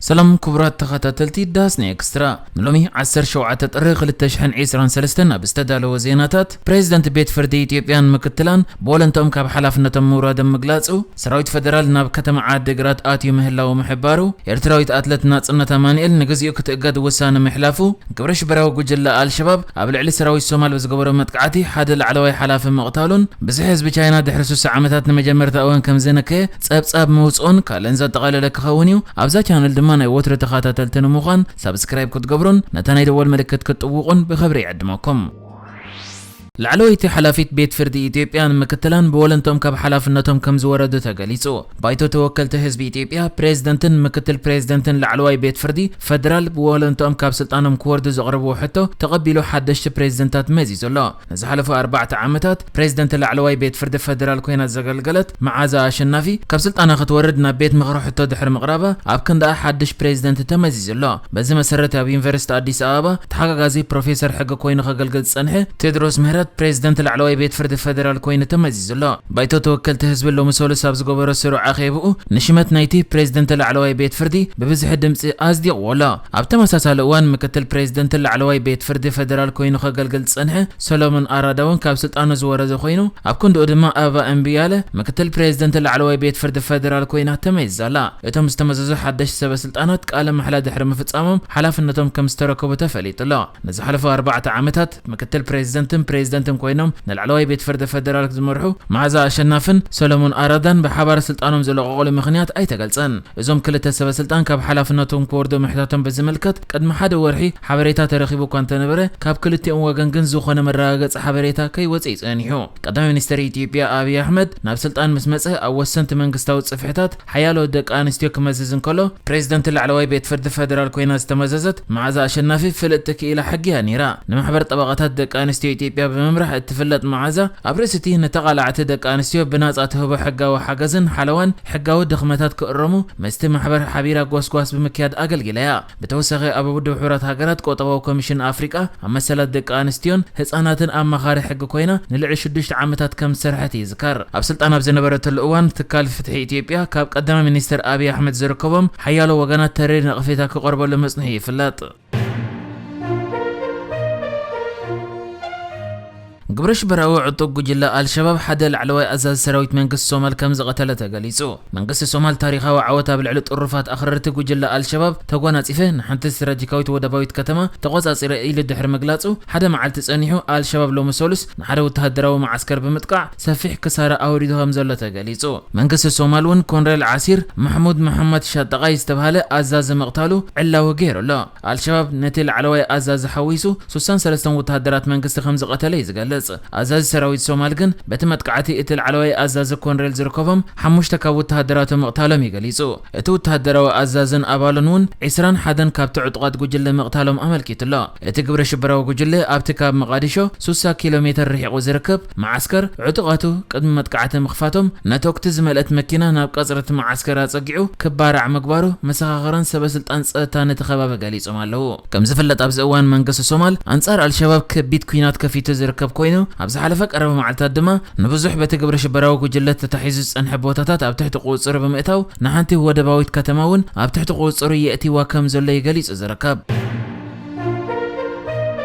ሰላም ክቡራት ተኸታተልቲ ዳስኒ ኤክስትራ፣ ንሎሚ ዓሰርተ ሸውዓተ ጥሪ ክልተ ሽሕን ዕስራን ሰለስተን ኣብ ዝተዳለወ ዜናታት፣ ፕሬዝደንት ቤት ፍርዲ ኢትዮጵያን ምክትላን ብወለንትኦም ካብ ሓላፍነቶም ምውራዶም ምግላጹ፣ ሰራዊት ፈደራል ናብ ከተማ ዓዲግራት ኣትዩ ምህላዉ ምሕባሩ፣ ኤርትራዊት ኣትለት ናጽነት ኣማኑኤል ንግዚኡ ክትእገድ ውሳነ ምሕላፉ፣ ግብረ ሽበራዊ ጉጅለ ኣልሸባብ ኣብ ልዕሊ ሰራዊት ሶማል ብዝገበሮ መጥቃዕቲ ሓደ ላዕለዋይ ሓላፊ ምቕታሉን፣ ብዝሒ ህዝቢ ቻይና ድሕሪ ስሳ ዓመታት ንመጀመርታ እዋን ከም ዘነከየ ጸብጻብ ምውጽኡን ካልእን ዘጠቓለለ ክኸውን እዩ። ኣብዛ ቻነል ድማ ናይ ወትሩ ተኸታተልቲ ንምዃን ሳብስክራይብ ክትገብሩን ነታ ናይ ደወል ምልክት ክትጥውቑን ብኽብሪ ይዕድመኩም። ላዕለወይቲ ሓላፊት ቤት ፍርዲ ኢትዮጵያን ምክትላን ብወለንቶም ካብ ሓላፍነቶም ከም ዝወረዱ ተገሊጹ። ባይቶ ተወከልቲ ህዝቢ ኢትዮጵያ፣ ፕሬዝደንትን ምክትል ፕሬዝደንትን ላዕለዋይ ቤት ፍርዲ ፈደራል ብወለንትኦም ካብ ስልጣኖም ክወርዱ ዘቕረብዎ ሕቶ ተቐቢሉ ሓደሽቲ ፕሬዝደንታት መዚዙ ኣሎ። ንዝሓለፉ ኣርባዕተ ዓመታት ፕሬዝደንት ላዕለዋይ ቤት ፍርዲ ፈደራል ኮይና ዘገልገለት መዓዛ ኣሸናፊ ካብ ስልጣና ክትወርድ ናብ ቤት ምኽሪ ሕቶ ድሕሪ ምቕራባ፣ ኣብ ክንዳኣ ሓድሽ ፕሬዝደንት ተመዚዙ ኣሎ። በዚ መሰረት ኣብ ዩኒቨርሲቲ ኣዲስ ኣበባ ተሓጋጋዚ ፕሮፌሰር ሕጊ ኮይኑ ከገልግል ዝጸንሐ ቴድሮስ ምህረት ፕሬዝደንት ላዕለዋይ ቤት ፍርዲ ፈደራል ኮይኑ ተመዚዙ ኣሎ። ባይቶ ተወከልቲ ህዝቢ ሎሚ ሰሉስ ኣብ ዝገበሮ ስሩዕ ኣኼብኡ ንሽመት ናይቲ ፕሬዝደንት ላዕለዋይ ቤት ፍርዲ ብብዝሒ ድምጺ ኣጽዲቕዎ ኣሎ። ኣብ ተመሳሳሊ እዋን ምክትል ፕሬዝደንት ላዕለዋይ ቤት ፍርዲ ፈደራል ኮይኑ ከገልግል ዝጸንሐ ሰሎሞን ኣራዳ እውን ካብ ስልጣኑ ዝወረደ ኮይኑ፣ ኣብ ክንድኡ ድማ ኣበባ እምብያለ ምክትል ፕሬዝደንት ላዕለዋይ ቤት ፍርዲ ፈደራል ኮይና ተመይዛ ኣላ። እቶም ዝተመዘዙ ሓደሽቲ ሰበ ስልጣናት ቃለ ማሕላ ድሕሪ ምፍጻሞም ሓላፍነቶም ከም ዝተረከቡ ተፈሊጡ ኣሎ። ንዝሓለፉ ኣርባዕተ ዓመታት ምክትል ፕሬዝደንትን ፕሬዝደንትን ኮይኖም ንላዕለዋይ ቤት ፍርዲ ፈደራል ዝመርሑ መዓዛ ኣሸናፍን ሰሎሞን ኣራዳን ብሓባር ስልጣኖም ዝለቐቑሉ ምኽንያት ኣይተገልጸን። እዞም ክልተ ሰበ ስልጣን ካብ ሓላፍነቶም ክወርዱ ምሕታቶም ብዝምልከት ቅድሚ ሓደ ወርሒ ሓበሬታ ተረኺቡ እኳ እንተነበረ፣ ካብ ክልቲኦም ወገን ግን ዝኾነ መረጋገጺ ሓበሬታ ከይወጽእ እዩ ጸኒሑ። ቀዳማይ ሚኒስትር ኢትዮጵያ ኣብይ ኣሕመድ ናብ ስልጣን ምስ መጸ፣ ኣብ ወሰንቲ መንግስታዊ ጽፍሕታት ሓያሎ ደቂ ኣንስትዮ ክመዝዝ እንከሎ፣ ፕሬዝደንት ላዕለዋይ ቤት ፍርዲ ፈደራል ኮይና ዝተመዘዘት መዓዛ ኣሸናፊ ፍልጥቲ ክኢላ ሕጊ እያ ነይራ። ንማሕበር ጠበቓታት ደቂ ኣንስትዮ ኢትዮጵያ ብምምራሕ እትፍለጥ መዓዛ፣ ኣብ ርእሲ እቲ ንተቓላዕቲ ደቂ ኣንስትዮ ብናጻ ትህቦ ሕጋዊ ሓገዝን ሓለዋን ሕጋዊ ድኽመታት ክእረሙ ምስቲ ማሕበር ሓቢራ ጎስጓስ ብምክያድ ኣገልጊላ እያ። ብተወሳኺ ኣብ ውድብ ሕቡራት ሃገራት ቆጠባዊ ኮሚሽን ኣፍሪቃ ኣብ መሰላት ደቂ ኣንስትዮን ህጻናትን ኣማኻሪ ሕጊ ኮይና ንልዕሊ ሽዱሽተ ዓመታት ከም ዝሰርሐት ይዝከር። ኣብ ስልጣን ኣብ ዝነበረትሉ እዋን ትካል ፍትሒ ኢትዮጵያ ካብ ቀዳማይ ሚኒስትር ኣብይ ኣሕመድ ዝርከቦም ሓያሎ ወገናት ተሪር ነቕፌታ ክቐርበሉ ምጽንሑ ይፍለጥ። ግብረ ሽበራዊ ዕጡቕ ጉጅለ ኣልሸባብ ሓደ ላዕለዋይ ኣዛዚ ሰራዊት መንግስቲ ሶማል ከም ዝቐተለ ተገሊጹ። መንግስቲ ሶማል ታሪኻዊ ዓወት ኣብ ልዕሊ ጥሩፋት ኣኽረርቲ ጉጅለ ኣልሸባብ ተጓናጺፈ ንሓንቲ ስትራቴጂካዊት ወደባዊት ከተማ ተቖጻጺረ ኢሉ ድሕሪ ምግላጹ፣ ሓደ መዓልቲ ጸኒሑ ኣልሸባብ ሎሚ ሰሉስ ንሓደ ወተሃደራዊ መዓስከር ብምጥቃዕ ሰፊሕ ክሳራ ኣውሪዱ ከም ዘሎ ተገሊጹ። መንግስቲ ሶማል እውን ኮንሬል ዓሲር ማሕሙድ መሐመድ ሻጠቓይ ዝተባህለ ኣዛዚ ምቕታሉ ዕላዊ ገይሩ ኣሎ። ኣልሸባብ ነቲ ላዕለዋይ ኣዛዚ ሓዊሱ ስሳን ሰለስተን ወተሃደራት መንግስቲ ከም ዝቐተለ እዩ ዝገልጽ። ኣዛዚ ሰራዊት ሶማል ግን በቲ መጥቃዕቲ እቲ ላዕለዋይ ኣዛዚ ኮንሬል ዝርከቦም ሓሙሽተ ካብ ወተሃደራቱ ምቕታሎም እዩ ገሊጹ። እቲ ወተሃደራዊ ኣዛዝን ኣባሉን እውን ዕስራን ሓደን ካብቲ ዕጡቓት ጉጅለ ምቕታሎም ኣመልኪቱ ኣሎ። እቲ ግብረ ሽበራዊ ጉጅለ ኣብቲ ካብ መቓዲሾ ስሳ ኪሎ ሜተር ርሒቑ ዝርከብ መዓስከር ዕጡቓቱ ቅድሚ መጥቃዕቲ ምኽፋቶም ነተኩቲ ዝመልአት መኪና ናብ ቀጽሪ እቲ መዓስከር ኣጸጊዑ ክባራዕ ምግባሩ መሰኻኽርን ሰበ ስልጣን ጸጥታ ነቲ ከባቢ ገሊጾም ኣለዉ። ከም ዝፍለጥ ኣብዚ እዋን መንግስቲ ሶማል ኣንጻር ኣልሸባብ ከቢድ ኲናት ከፊቱ ዝርከብ ኮይኑ፣ ኣብ ዝሓለፈ ቀረባ መዓልታት ድማ ንብዙሕ በቲ ግብረ ሽበራዊ ጉጅለ ተታሒዙ ዝጸንሐ ቦታታት ኣብ ትሕቲ ቁጽጽሩ ብምእታው ንሓንቲ ወደባዊት ከተማ እውን ኣብ ትሕቲ ቁጽጽሩ የእትይዋ ከም ዘሎ እዩ ገሊጹ ዝርከብ።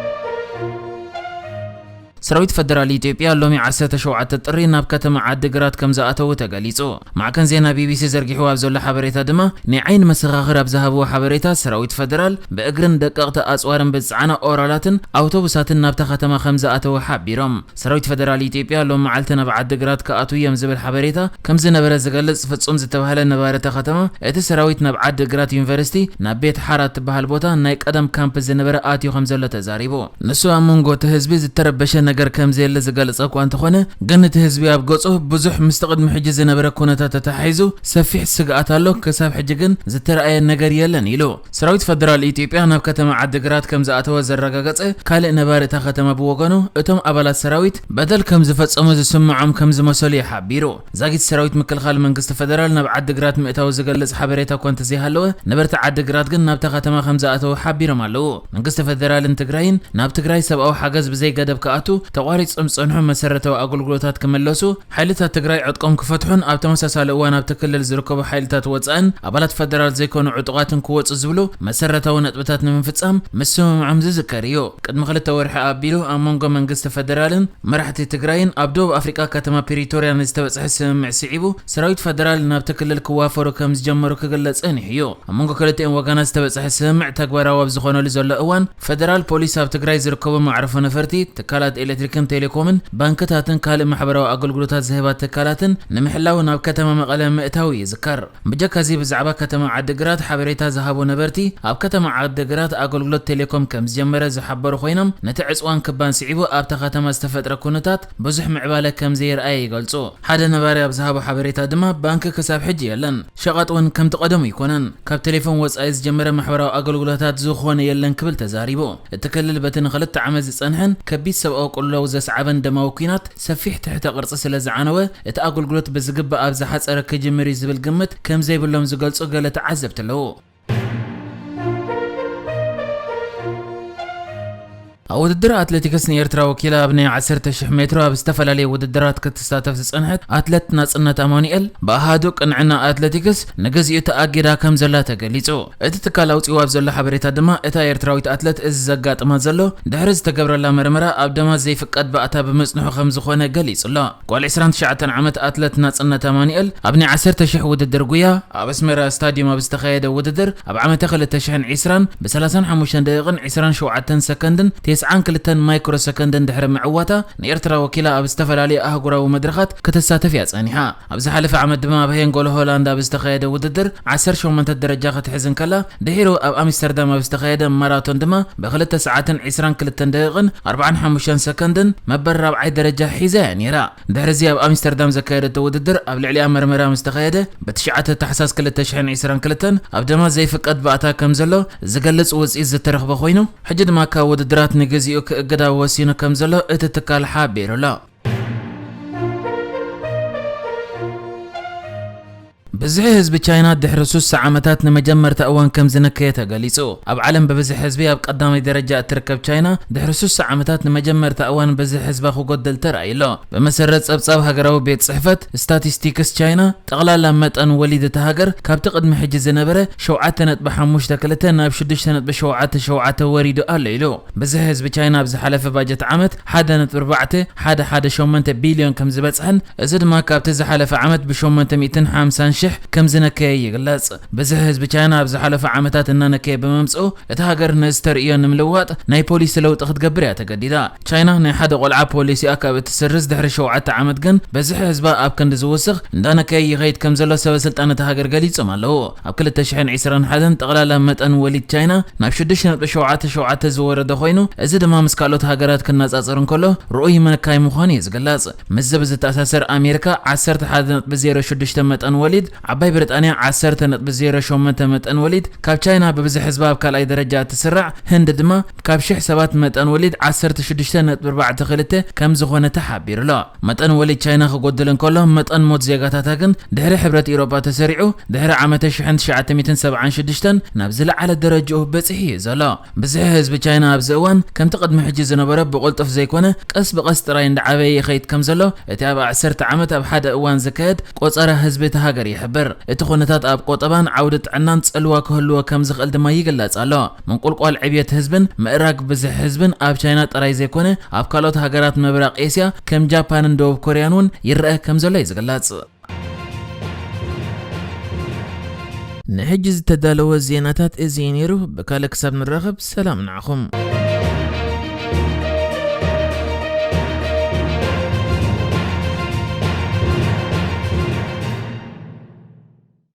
ሰራዊት ፈደራል ኢትዮጵያ ሎሚ ዓሰርተ ሸውዓተ ጥሪ ናብ ከተማ ዓዲግራት ከም ዝኣተዉ ተገሊጹ። ማዕከን ዜና ቢቢሲ ዘርጊሕዎ ኣብ ዘሎ ሓበሬታ ድማ፣ ናይ ዓይኒ መሰኻኽር ኣብ ዝሃብዎ ሓበሬታ፣ ሰራዊት ፈደራል ብእግርን ደቀቕቲ ኣጽዋርን ብዝጸዓና ኦራላትን ኣውቶቡሳትን ናብታ ከተማ ከም ዝኣተዉ ሓቢሮም። ሰራዊት ፈደራል ኢትዮጵያ ሎም መዓልቲ ናብ ዓዲግራት ክኣትዉ እዮም ዝብል ሓበሬታ ከም ዝነበረ ዝገልጽ ፍጹም ዝተባህለ ነባሪ እታ ከተማ፣ እቲ ሰራዊት ናብ ዓዲግራት ዩኒቨርሲቲ ናብ ቤት ሓራ እትበሃል ቦታ ናይ ቀደም ካምፕ ዝነበረ ኣትዩ ከም ዘሎ ተዛሪቡ። ንሱ ኣብ መንጎ እቲ ህዝቢ ዝተረበሸ ነገር ከም ዘየለ ዝገለጸ እኳ እንተኾነ፣ ግን እቲ ህዝቢ ኣብ ገጹ ብዙሕ ምስቲ ቅድሚ ሕጂ ዝነበረ ኩነታት ተተሓሒዙ ሰፊሕ ስግኣት ኣሎ፣ ክሳብ ሕጂ ግን ዝተረኣየ ነገር የለን ኢሉ። ሰራዊት ፈደራል ኢትዮጵያ ናብ ከተማ ዓዲግራት ከም ዝኣተወ ዘረጋገጸ ካልእ ነባሪ እታ ከተማ ብወገኑ፣ እቶም ኣባላት ሰራዊት በደል ከም ዝፈጸሙ ዝስምዖም ከም ዝመሰሉ እዩ ሓቢሩ። ዛጊት ሰራዊት ምክልኻል መንግስቲ ፈደራል ናብ ዓዲግራት ምእታው ዝገልጽ ሓበሬታ እኳ እንተዘይሃለወ፣ ነበርቲ ዓዲግራት ግን ናብታ ከተማ ከም ዝኣተዉ ሓቢሮም ኣለዉ። መንግስቲ ፈደራልን ትግራይን ናብ ትግራይ ሰብኣዊ ሓገዝ ብዘይ ገደብ ክኣቱ ተቋሪጾም ዝጸንሑ መሰረታዊ ኣገልግሎታት ክመለሱ፣ ሓይልታት ትግራይ ዕጥቆም ክፈትሑን ኣብ ተመሳሳሊ እዋን ኣብቲ ክልል ዝርከቡ ሓይልታት ወጻእን ኣባላት ፈደራል ዘይኮኑ ዕጡቓትን ክወጹ ዝብሉ መሰረታዊ ነጥብታት ንምፍጻም ምስምምዖም ዝዝከር እዩ። ቅድሚ ክልተ ወርሒ ኣቢሉ ኣብ መንጎ መንግስቲ ፈደራልን መራሕቲ ትግራይን ኣብ ደቡብ ኣፍሪቃ ከተማ ፕሪቶርያ ንዝተበጽሐ ስምምዕ ስዒቡ፣ ሰራዊት ፈደራል ናብቲ ክልል ክዋፈሩ ከም ዝጀመሩ ክግለጽ ጸኒሑ እዩ። ኣብ መንጎ ክልቲኦም ወገናት ዝተበጽሐ ስምምዕ ተግባራዊ ኣብ ዝኾነሉ ዘሎ እዋን፣ ፈደራል ፖሊስ ኣብ ትግራይ ዝርከቡ መዕርፎ ነፈርቲ፣ ትካላት ኤሌክትሪክን ቴሌኮምን፣ ባንክታትን ካልእ ማሕበራዊ ኣገልግሎታት ዝህባ ትካላትን ንምሕላው ናብ ከተማ መቐለ ምእታው ይዝከር። ብጀካ እዚ፣ ብዛዕባ ከተማ ዓዲግራት ሓበሬታ ዝሃቡ ነበርቲ፣ ኣብ ከተማ ዓዲግራት ኣገልግሎት ቴሌኮም ከም ዝጀመረ ዝሓበሩ ኮይኖም፣ ነቲ ዕጽዋን ክባን ስዒቡ ኣብታ ከተማ ዝተፈጥረ ኩነታት ብዙሕ ምዕባለ ከም ዘይረኣየ ይገልጹ። ሓደ ነባሪ ኣብ ዝሃቦ ሓበሬታ ድማ፣ ባንክ ክሳብ ሕጂ የለን፣ ሸቐጥ እውን ከምቲ ቀደሙ ኣይኮነን፣ ካብ ቴሌፎን ወጻኢ ዝጀመረ ማሕበራዊ ኣገልግሎታት ዝኾነ የለን ክብል ተዛሪቡ። እቲ ክልል በቲ ንኽልተ ዓመት ዝጸንሐን ከቢድ ሰብኣዊ ቅልውላው ዘስዓበን ደማዊ ኲናት ሰፊሕ ትሕተ ቅርጺ ስለ ዝዓነወ፣ እቲ ኣገልግሎት ብዝግባእ ኣብ ዝሓጸረ ክጅምር እዩ ዝብል ግምት ከም ዘይብሎም ዝገልጹ ገለ ተዓዘብቲ ኣለዉ። ኣብ ውድድር ኣትሌቲክስ ንኤርትራ ወኪላ ኣብ ናይ ዓሰርተ ሽሕ ሜትሮ ኣብ ዝተፈላለየ ውድድራት ክትሳተፍ ዝጸንሐት ኣትለት ናጽነት ኣማኑኤል፣ ብኣሃዱ ቅንዕና ኣትሌቲክስ ንግዚኡ ተኣጊዳ ከም ዘላ ተገሊጹ። እቲ ትካል ኣውጺኡ ኣብ ዘሎ ሓበሬታ ድማ፣ እታ ኤርትራዊት ኣትለት እዚ ዘጋጥማ ዘሎ፣ ድሕሪ ዝተገብረላ መርመራ ኣብ ደማ ዘይፍቀድ ባእታ ብምጽንሑ ከም ዝኾነ ገሊጹ ኣሎ። ጓል ዕስራን ትሽዓተን ዓመት ኣትለት ናጽነት ኣማኑኤል፣ ኣብ ናይ ዓሰርተ ሽሕ ውድድር ጉያ ኣብ ኣስመራ ስታድዩም ኣብ ዝተኻየደ ውድድር፣ ኣብ ዓመተ ክልተ ሽሕን ዕስራን ብሰላሳን ሓሙሽተን ደቂቕን ዕስራን ሸውዓተን ሰከንድን ተስዓን ክልተን ማይክሮ ሰከንድን ድሕሪ ምዕዋታ፣ ንኤርትራ ወኪላ ኣብ ዝተፈላለዩ ኣህጉራዊ መድረኻት ክትሳተፍ እያ ጸኒሓ። ኣብ ዝሓለፈ ዓመት ድማ ኣብ ሄንጎሎ ሆላንድ ኣብ ዝተኻየደ ውድድር ዓሰርተ ሸሞንተ ደረጃ ክትሕዝ እንከላ፣ ድሒሩ ኣብ ኣምስተርዳም ኣብ ዝተኻየደ ማራቶን ድማ ብክልተ ሰዓትን ዕስራን ክልተን ደቂቕን ኣርባዓን ሓሙሽተን ሰከንድን መበል ራብዓይ ደረጃ ሒዛ እያ ነይራ። ድሕሪ እዚ ኣብ ኣምስተርዳም ዘካየደቶ ውድድር ኣብ ልዕሊኣ መርመራ ምስ ተኻየደ፣ ብትሽዓተ ታሕሳስ ክልተ ሽሕን ዕስራን ክልተን ኣብ ደማ ዘይፍቀድ ባእታ ከም ዘሎ ዝገልጽ ውጽኢት ዝተረኽበ ኮይኑ፣ ሕጂ ድማ ካብ ውድድራት ንግዚኡ ክእገዳ ወሲኑ ከም ዘሎ እቲ ትካል ሓቢሩ ኣሎ። ብዝሒ ህዝቢ ቻይና ድሕሪ ስሳ ዓመታት ንመጀመርታ እዋን ከም ዝነከየ ተገሊጹ። ኣብ ዓለም ብብዝሒ ህዝቢ ኣብ ቀዳማይ ደረጃ እትርከብ ቻይና፣ ድሕሪ ስሳ ዓመታት ንመጀመርታ እዋን ብዝሒ ህዝባ ክጎድል ተራእዩ ኣሎ። ብመሰረት ጸብጻብ ሃገራዊ ቤት ጽሕፈት ስታቲስቲክስ ቻይና፣ ጠቕላላ መጠን ወሊድ እታ ሃገር ካብቲ ቅድሚ ሕጂ ዝነበረ ሸውዓተ ነጥቢ ሓሙሽተ ክልተ ናብ ሽዱሽተ ነጥቢ ሸውዓተ ሸውዓተ ወሪዱ ኣሎ ኢሉ። ብዝሒ ህዝቢ ቻይና ኣብ ዝሓለፈ ባጀት ዓመት ሓደ ነጥቢ ኣርባዕተ ሓደ ሓደ ሸሞንተ ቢልዮን ከም ዝበጽሐን፣ እዚ ድማ ካብቲ ዝሓለፈ ዓመት ብሸሞንተ ሚእትን ሓምሳን ሽሕ ከም ዝነከየ ይግለጽ። ብዝሒ ህዝቢ ቻይና ኣብ ዝሓለፈ ዓመታት እናነከየ ብምምጽኡ፣ እታ ሃገር ነዚ ተርእዮ ንምልዋጥ ናይ ፖሊሲ ለውጢ ክትገብር እያ ተገዲዳ። ቻይና ናይ ሓደ ቆልዓ ፖሊሲኣ ካብ እትስርዝ ድሕሪ ሸውዓተ ዓመት ግን፣ ብዝሒ ህዝባ ኣብ ክንዲ ዝውስኽ፣ እንዳነከየ ይኸይድ ከም ዘሎ ሰበ ስልጣን እታ ሃገር ገሊጾም ኣለዉ። ኣብ ክልተ ሽሕን ዕስራን ሓደን ጠቕላላ መጠን ወሊድ ቻይና ናብ ሽዱሽተ ነጥቢ ሸውዓተ ሸውዓተ ዝወረደ ኮይኑ፣ እዚ ድማ ምስ ካልኦት ሃገራት ክነጻጸር እንከሎ ርኡይ መነካይ ምዃኑ እዩ ዝግለጽ። ምስዚ ብዝተኣሳሰር፣ ኣሜሪካ ዓሰርተ ሓደ ነጥቢ ዜሮ ሽዱሽተ መጠን ወሊድ፣ ዓባይ ብሪጣንያ ዓሰርተ ነጥቢ ዜሮ ሸሞንተ መጠን ወሊድ ካብ ቻይና ብብዝሒ ህዝባ ኣብ ካልኣይ ደረጃ እትስራዕ፣ ህንዲ ድማ ካብ ሽሕ ሰባት መጠን ወሊድ ዓሰርተ ሽዱሽተ ነጥቢ ኣርባዕተ ክልተ ከም ዝኾነ ተሓቢሩ ኣሎ። መጠን ወሊድ ቻይና ክጎድል እንከሎ፣ መጠን ሞት ዜጋታታ ግን ድሕሪ ሕብረት ኢሮጳ ተሰሪዑ፣ ድሕሪ ዓመተ ሽሕን ትሽዓተ ሚእትን ሰብዓን ሽዱሽተን ናብ ዝለዓለ ደረጃኡ በጺሑ እዩ ዘሎ። ብዝሒ ህዝቢ ቻይና ኣብዚ እዋን ከምቲ ቅድሚ ሕጂ ዝነበረ ብቕልጡፍ ዘይኮነ፣ ቀስ ብቐስ ጥራይ እንዳዓበየ ይኸይድ ከም ዘሎ፣ እቲ ኣብ ዓሰርተ ዓመት ኣብ ሓደ እዋን ዝካየድ ቆጸራ ህዝቢ እቲ ሃገር ይሕብር። እቲ ኩነታት ኣብ ቆጠባን ዓውዲ ጥዕናን ጽልዋ ክህልዎ ከም ዝኽእል ድማ ይግለጽ ኣሎ። ምንቁልቋል ዕብየት ህዝብን ምእራግ ብዝሒ ህዝብን ኣብ ቻይና ጥራይ ዘይኮነ፣ ኣብ ካልኦት ሃገራት ምብራቕ ኤስያ ከም ጃፓንን ደቡብ ኮርያን እውን ይረአ ከም ዘሎ እዩ ዝግለጽ። ንሕጂ ዝተዳለወ ዜናታት እዚ እዩ ነይሩ። ብካልእ ክሳብ ንራኸብ፣ ሰላም ንዓኹም።